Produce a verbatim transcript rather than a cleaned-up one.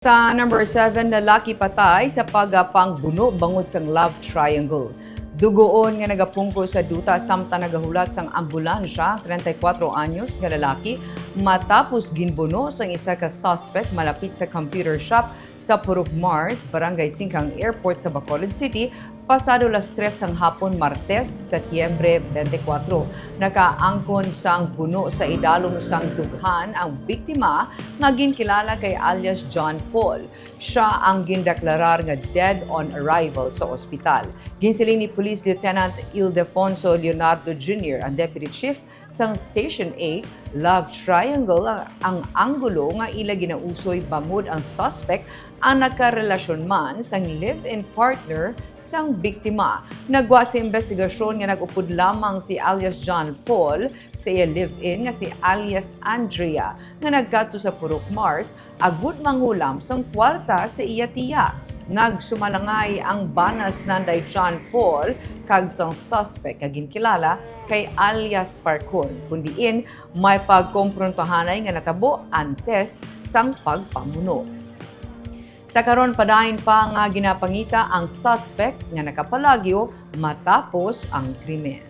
Sa number seven, lalaki patay sa pagpangbuno bangod sang love triangle. Dugoon nga nagapungko sa duta samtang nagahulat sang ambulansya, treinta y cuatro anyos nga lalaki, matapos ginbuno sang isa ka suspect malapit sa computer shop sa Purok Mars, Barangay Singkang Airport sa Bacolod City, pasado las tres sang hapon, Martes, Setyembre twenty-four. Nakaangkon sang buno sa idalom sang dughan ang biktima nga ginkilala kay alias John Paul. Siya ang gindeklarar nga dead on arrival sa ospital. Ginsiling ni Police Lieutenant Ildefonso Leonardo Junior, ang Deputy Chief sang Station A, love triangle ang, ang anggulo nga ila ginausoy bangod ang suspect ang nakarelasyon man sang live-in partner sang biktima. Nagwa sa investigasyon nga nag-upod lamang si alias John Paul sa iya live-in nga si alias Andrea nga nagkadto sa Purok Mars agud manghulam sang kwarta sa iya tiya. Nagsumalangay ang bana si Nanday John Paul kag sang suspect nga ginkilala kay alias Parcon, kun diin may pagkomprontahanay nga natabo antes sang pagpamuno. Sa karon, padayon pa nga ginapangita ang suspect nga nakapalagyo matapos ang krimen.